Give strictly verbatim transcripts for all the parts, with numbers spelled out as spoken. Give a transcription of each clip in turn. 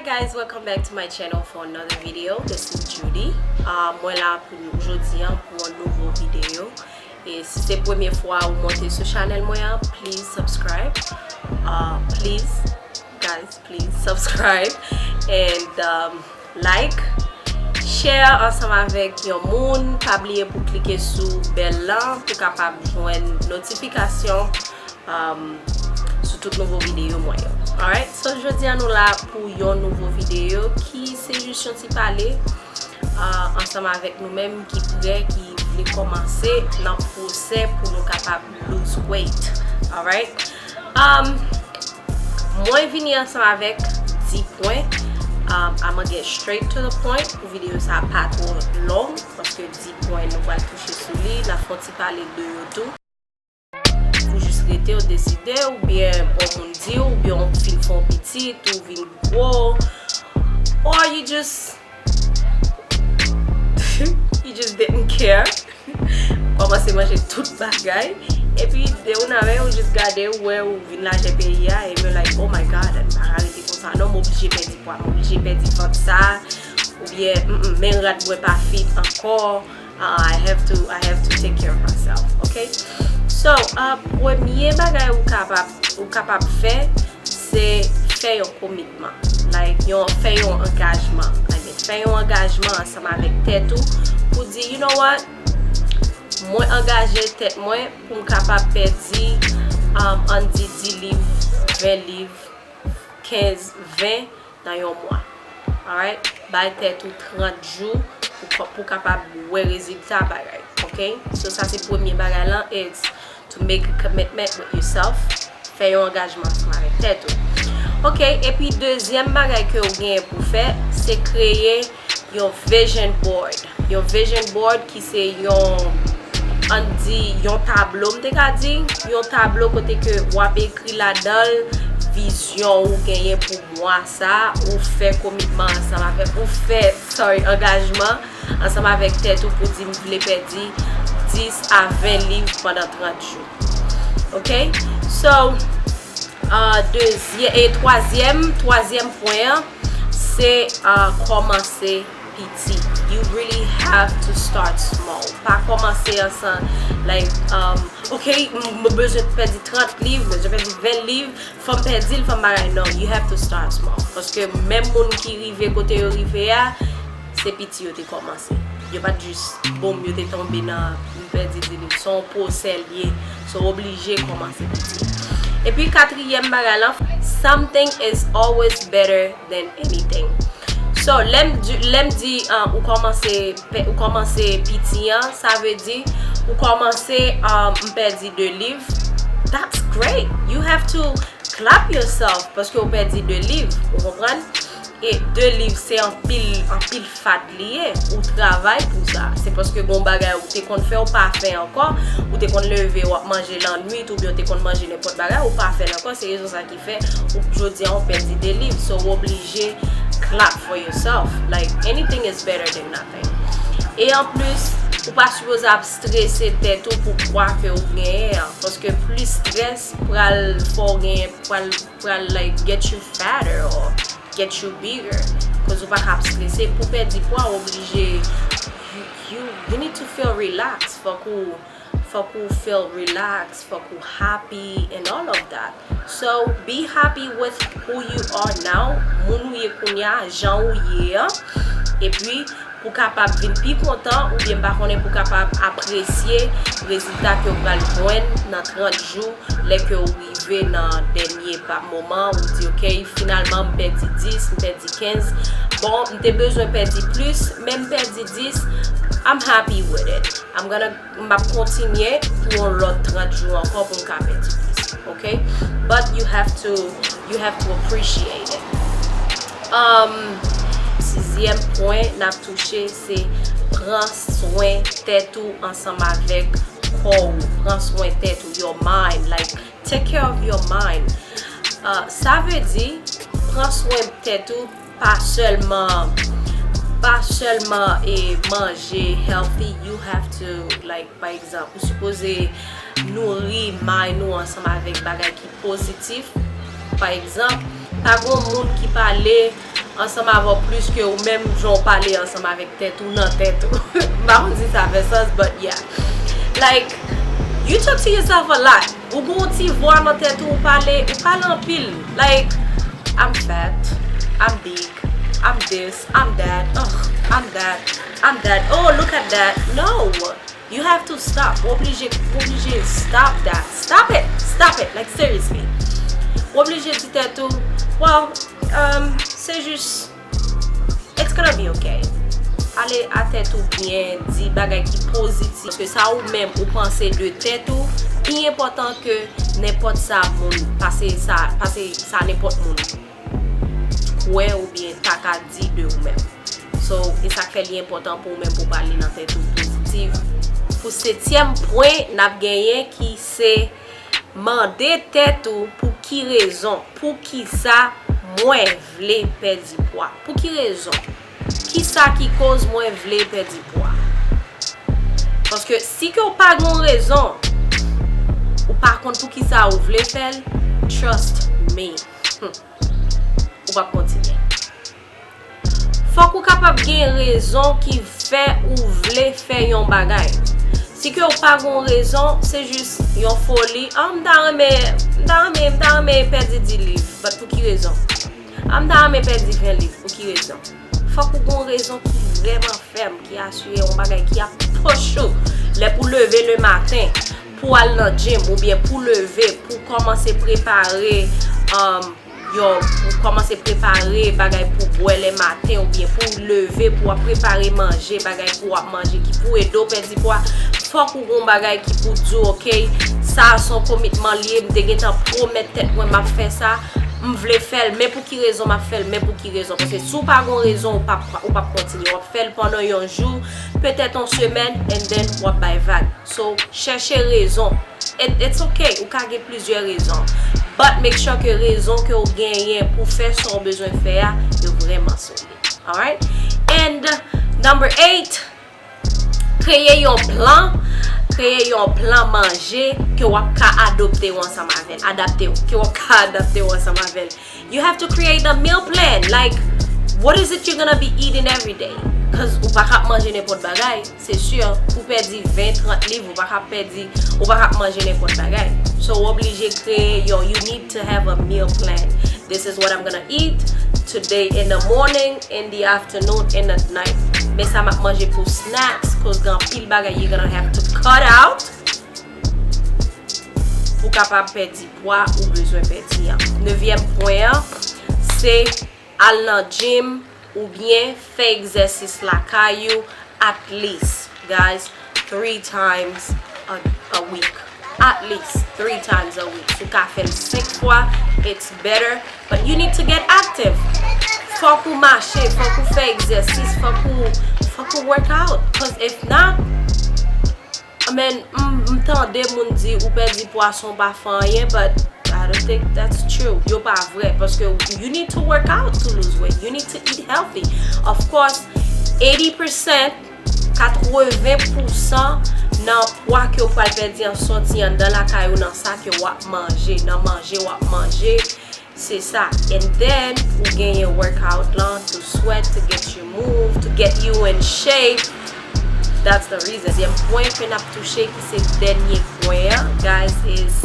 Guys, welcome back to my channel for another video. This is Judy. Uh, mwen la pou jodi an pou yon nouvo videyo. E si se premye fwa ou monte sou chanèl mwen an, please subscribe. Uh, please, guys, please subscribe and um, like, share ansanm avèk yon moun. Pa bliye pou klike sou bèl lan pou kapab jwenn notifikasyon um, sou tout nouvo videyo mwen yo. Alright, so jodi an nou la pou yon nouvo videyo ki se jis yon ti pale uh, ansanm avèk nou menm ki prè, ki vle kòmanse nan pwosè pou nou kapab lose weight. Alright? Um, mwen vini ansanm avèk dis pwen. Um, I'm gonna get straight to the point pou videyo sa pa twò long, paske dis pwen nou pral touche sou li, n ap fè yon ti pale de yo tou. Ou jis rete, ou deside, oubyen yon moun di w, oubyen w fin fè yon pitit, ou vin gwo, or you just you just didn't care. Kòmanse manje tout bagay. Epi de ou nan men ou jis gade ou wè ou vin lajè peyi a e men like oh my god, m pa ka rete konsa non, m oblije pèdi pwa, m oblije pèdi vant sa. Oubyen mm, men rad mwen pa fit ankò. Uh, I have to I have to take care of myself, okay? So, uh, premye bagay ou kapab ou kapab fè se fè yon komitman. Like yon fè yon angajman. I mean, fè yon angajman ansanm avèk tèt ou pou di you know what? Mwen angaje tèt mwen pou m kapab pèdi um, ann di dis liv, ven liv, kenz, ven nan yon mwa. Alright? Bay tèt ou trant jou pou, pou kapab wè rezilta bagay. Ok? So sa se premye bagay lan, it's to make a commitment with yourself. Fè yon angajman ansanm avèk tèt ou. Ok, epi dezyèm bagay ke ou genyen pou fè, se kreye yon vision board. Yon vision board ki se yon ann di yon tablo, m te ka di yon tablo kote ke w ap ekri ladan l vizyon ou genyen pou mwa sa, ou fè komitman ansanm avèk, ou fè, sorry, angajman ansanm avèk tèt ou pou di m vle pèdi dis a ven liv pandan trant jou. Ok? So, uh, dezyè, e twazyèm, twazyèm pwen an, se uh, kòmanse piti. You really have to start small. Pa kòmanse ansanm, like, um, ok, m bezwen pèdi trant liv, m bezwen pèdi ven liv, fò m pèdi l, fò m bagay. Non, you have to start small. Paske menm moun ki rive kote yo rive a, se piti yo te kòmanse. Yo pa t jis, boum, yo te tonbe nan m pèdi dis liv. Se yon pwosè l ye. So, w oblije kòmanse piti. Epi katriyèm bagay lan, something is always better than anything. So, lè m di, lè m di uh, ou kòmanse ou kòmanse piti an, sa vle di ou kòmanse uh, m pèdi de liv. That's great. You have to clap yourself paske ou pèdi de liv. Ou konprann? E de liv se anpil, anpil fat li ye. Ou travay pou sa. Se paske gon bagay ou te konn fè ou pa fè ankò. Ou te konn leve w ap manje lannwit oubyen ou te konn manje nenpòt bagay ou pa fè l ankò. Se rezon sa ki fè ou jodi a ou pèdi de liv. So ou oblije clap for yourself. Like anything is better than nothing. E anplis, ou pa sipoze ap strese tèt ou pou pwa ke ou genyen an. Paske plis strès pral fè w genyen, pral, pral like get you fatter or get you bigger. Koz ou pa ka ap strese pou pèdi pwa, ou oblije you, you, you need to feel relaxed. Fòk ou fòk ou feel relaxed, fòk ou happy and all of that. So be happy with who you are now, moun ou ye kounye a, jan ou ye an. Epi pou kapab vin pi kontan oubyen m pa konnen pou kapab apresye rezilta ke w pral jwenn nan trant jou lè ke w rive nan dènye pa moman ou di ok, finalman m pèdi dis, m pèdi kenz. Bon, m te bezwen pèdi plis, men m pèdi dis. I'm happy with it. I'm gonna m ap kontinye pou yon lòt trant jou ankò pou m ka pèdi plis. Ok? But you have to, you have to appreciate it. Um, sizyèm pwen n ap touche se pran swen tèt ou ansanm avèk kò ou. Pran swen tèt ou, your mind. Like, take care of your mind. Uh, sa vle di pran swen tèt ou, pa sèlman pa sèlman e manje healthy, you have to like pa egzanp ou sipoze nouri mind ou ansanm avèk bagay ki pozitif. Pa egzanp, pa gon moun ki pale ansanm avè w plis ke ou menm jan w pale ansanm avèk tèt ou nan tèt ou. M pa konn si sa fè sans, but yeah. Like, you talk to yourself a lot. Ou gen yon ti vwa nan tèt ou, ou pale, ou pale anpil. Like, I'm fat, I'm big, I'm this, I'm that, ugh, I'm that, I'm that. Oh, look at that. No. You have to stop. Ou oblije, ou oblije stop that. Stop it. Stop it. Like, seriously. Ou oblije di tèt ou, well, um, se jis, it's gonna be okay. Pale a tèt ou byen, di bagay ki pozitif. Paske sa ou menm ou panse de tèt ou, pi enpòtan ke nenpòt sa moun, pase sa, pase sa nenpòt moun kwè oubyen ta ka di de ou menm. So, e sa k fè li enpòtan pou ou menm pou w pale nan tèt ou pozitif. Pou setyèm pwen n ap genyen ki se mande tèt ou pou ki rezon, pou ki sa mwen vle pèdi pwa. Pou ki rezon? Ki sa ki koz mwen vle pèdi pwa? Paske si ke w pa gen yon rezon, ou pa konn pou ki sa ou vle fè l, trust me. Hmm. Ou p ap kontinye. Fòk ou kapab gen rezon ki fè ou vle fè yon bagay. Si ke ou pa gen yon rezon, se jis yon foli. Ah, m ta renmen, m ta renmen, m ta renmen pèdi dis liv. But pou ki rezon? Ah, m ta renmen pèdi ven liv. Pou ki rezon? Fòk ou gen yon rezon ki vrèman fèm, ki asire, yon bagay ki ap push ou. Lè pou leve le maten, pou al nan gym, oubyen pou leve, pou kòmanse prepare, um, yo, pou kòmanse prepare bagay pou bwè le maten, oubyen pou leve, pou w ap prepare manje, bagay pou w ap manje, ki pou ede w pèdi pwa. Fòk ou gen yon bagay ki pou di w, ok, sa a se yon komitman li ye, m te gentan pwomèt tèt mwen m ap fè sa, m vle fè l, men pou ki rezon m ap fè l, men pou ki rezon. Paske si w pa gen yon rezon, ou p ap, ou p ap kontinye. W ap fè l pandan yon jou, petèt yon semèn, and then w ap bay vag. So, chèche rezon. It, it's okay, ou ka gen plizyè rezon. But make sure ke rezon ke w genyen pou fè sa w bezwen fè a, yo vrèman solid. Alright? And number eight, kreye yon plan, kreye yon plan manje ke w ap ka adopte w ansanm avè l, adapte w, ke w ap ka adapte w ansanm avè l. You have to create a meal plan. Like, what is it you're gonna be eating every day? 'Cause ou pa ka ap manje nenpòt bagay, se si. Pou pèdi ven, trant liv, ou pa ka ap pèdi, ou pa ka ap manje nenpòt bagay. So, ou oblije kreye yon, you need to have a meal plan. This is what I'm gonna eat today in the morning, in the afternoon, and at night. Men sa m ap manje pou snacks, 'cause gen anpil bagay you're gonna have to cut out pou kapab pèdi pwa ou bezwen pèdi an. Nevyèm pwen an, se al nan gym oubyen fè egzèsis lakay ou at least, guys, three times a, a week. At least three times a week. Si w ka fè l senk fwa, it's better. But you need to get active. Fòk ou mache, fòk ou fè egzèsis, fòk ou, fòk ou work out. 'Cause if not, I mean, m, m tande moun di ou pèdi pwa san w pa fè anyen, but I don't think that's true. Yo pa vrè, paske you need to work out to lose weight. You need to eat healthy. Of course, eighty percent, katreven pousan nan pwa ke w pral pèdi an sòti anndan lakay ou nan sa ke w ap manje, nan manje w ap manje. Se sa. And then, ou genyen workout lan to sweat, to get you move, to get you in shape. That's the reason. Dezyèm pwen ke n ap touche, ki se dènye pwen an, guys, is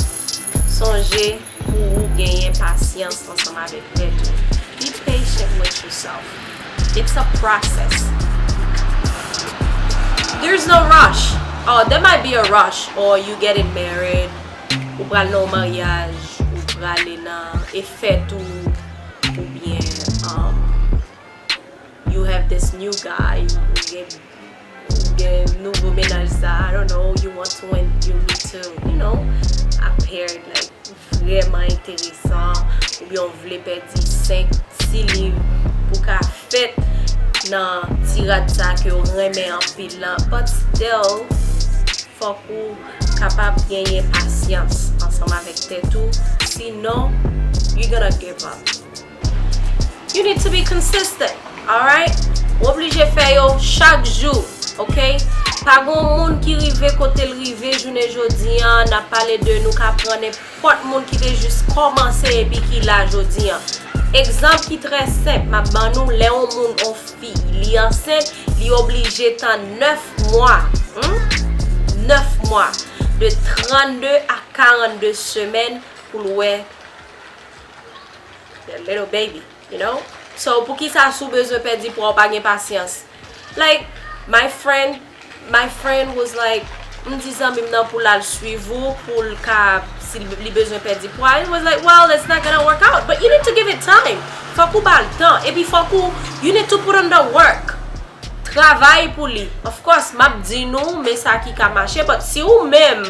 sonje pou ou genyen pasyans ansanm avèk tèt ou. Be patient with yourself. It's a process. There's no rush. Oh, there might be a rush, or you getting married, ou pral nan yon maryaj, ou prale nan e fèt ou, oubyen, um, you have this new guy, ou gen, ou gen nouvo mennaj sa, I don't know, you want to win, you need to, you know, appear like vrèman enteresan, oubyen w vle pèdi senk, sis liv pou ka fèt nan ti rad sa ke w renmen anpil lan, but still, fòk ou kapab genyen pasyans ansanm avèk tèt ou, sinon, you gonna give up. You need to be consistent, alright? W oblije fè yo chak jou, ok? Pa gon moun ki rive kote l rive jounen jodi an, n ap pale de nou ka pran nenpòt moun ki te jis kòmanse epi ki la jodi an. Egzanp ki trè senp, m ap ban nou, lè yon moun, yon fi, li ansent, li oblije tann nèf mwa, hmm? Nèf mwa, de trannde a karannde semèn pou l wè the little baby, you know? So, poukisa si w bezwen pèdi pwa, w pa gen pasyans? Like, my friend, my friend was like, m di zanmi m nan pou l al swiv ou, pou l ka, si li bezwen pèdi pwa. He was like, well, it's not gonna work out, but you need to give it time. Fòk ou ba l tan. Epi fòk ou, you need to put on the work. Travay pou li. Of course, m ap di nou, men sa ki ka mache, but si ou menm,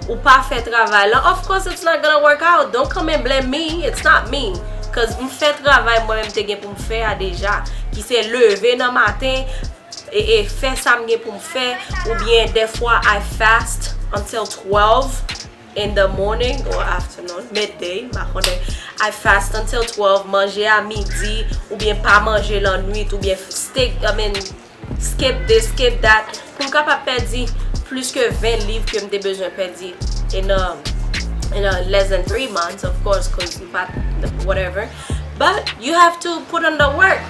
ou pa fè travay lan, of course it's not gonna work out. Don't come and blame me. It's not me. Cause m fè travay mwen menm te gen pou m fè a deja, ki se leve nan maten, e, e fè sa m gen pou m fè, oubyen dèfwa I fast until twelve in the morning or afternoon, midday, m pa konnen. I fast until twelve, manje a midi, oubyen pa manje lannwit, oubyen stay, I mean, skip this, skip that, pou m kapab pèdi plis ke ven liv ke m te bezwen pèdi in, um, in, uh, less than three months, of course, cause m pa, whatever. But you have to put on the work.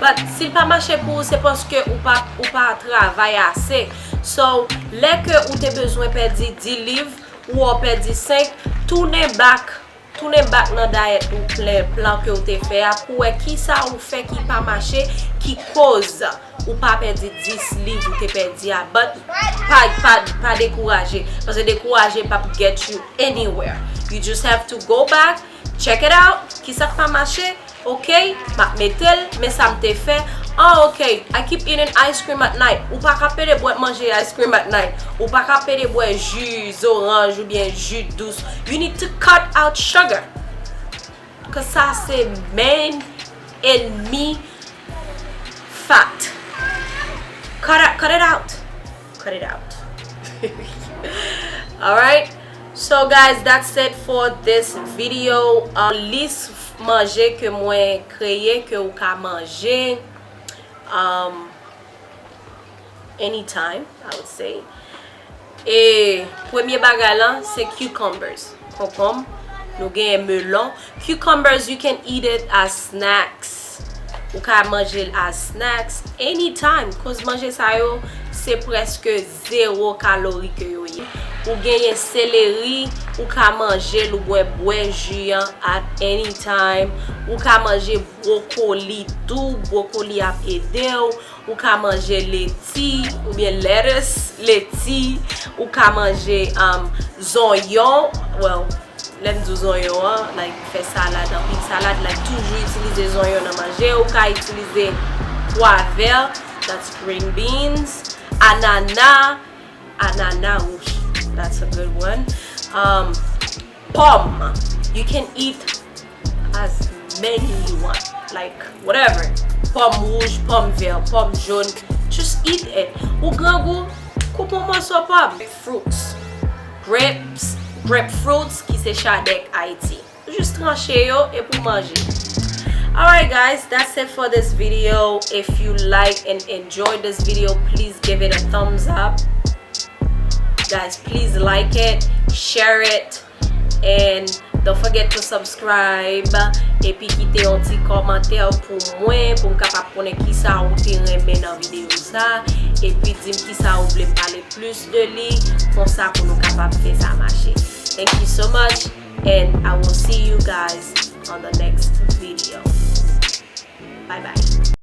But si l pa mache pou ou, se paske ou pa, ou pa travay ase. So, lè ke ou te bezwen pèdi dis liv, ou wè w pèdi senk, tounen back, tounen back nan dayèt ou, plan, plan ke w te fè a, pou wè kisa ou fè ki pa mache, ki koz ou pa pèdi dis liv ou te pèdi a. But pa, pa, pa dekouraje, paske dekouraje p ap get you anywhere. You just have to go back, check it out, kisa k pa mache, ok, m ap mete l, men sa m te fè. Ah, ok, I keep eating ice cream at night. Ou pa ka pede bwè, manje ice cream at night. Ou pa ka pede bwè ji zoranj oubyen ji dous. You need to cut out sugar. Cause sa se main enmi fat. Cut it, cut it out. Cut it out. Alright. So guys, that's it for this video. Uh, lis manje ke mwen kreye ke ou ka manje, um, anytime, I would say. E premye bagay lan, se cucumbers, konkonm. Nou genyen melon. Cucumbers, you can eat it as snacks. Ou ka manje l as snacks anytime, cause manje sa yo, se prèske zewo kalori ke yo ye. Ou genyen seleri, ou ka manje l, ou bwè, bwè ji an at any time. Ou ka manje bwokoli tou, bwokoli ap ede w. Ou ka manje leti, oubyen lettuce, leti. Ou ka manje, um, zonyon, well, lè m di w zonyon an, like, fè salad, anpil salad, like, toujou itilize zonyon nan manje. Ou ka itilize pwa vè, that's green beans, anana, anana wouch, that's a good one. Um, pòm, you can eat as many you want, like, whatever. Pòm wouj, pòm vè, pòm jòn, just eat it. Ou grangou, koupe yon mòso pòm. Fruits, grapes, grapefruits, ki se chadèk Ayiti. Ou jis tranche yo epi w manje. Alright guys, that's it for this video. If you like and enjoy this video, please give it a thumbs up. Guys, please like it, share it, and don't forget to subscribe. Epi kite yon ti kòmantè pou mwen, pou m kapab konnen kisa ou te renmen nan videyo sa. Epi di m kisa ou vle m pale plis de li, konsa pou nou kapab fè sa mache. Thank you so much, and I will see you guys on the next video. Bye bye.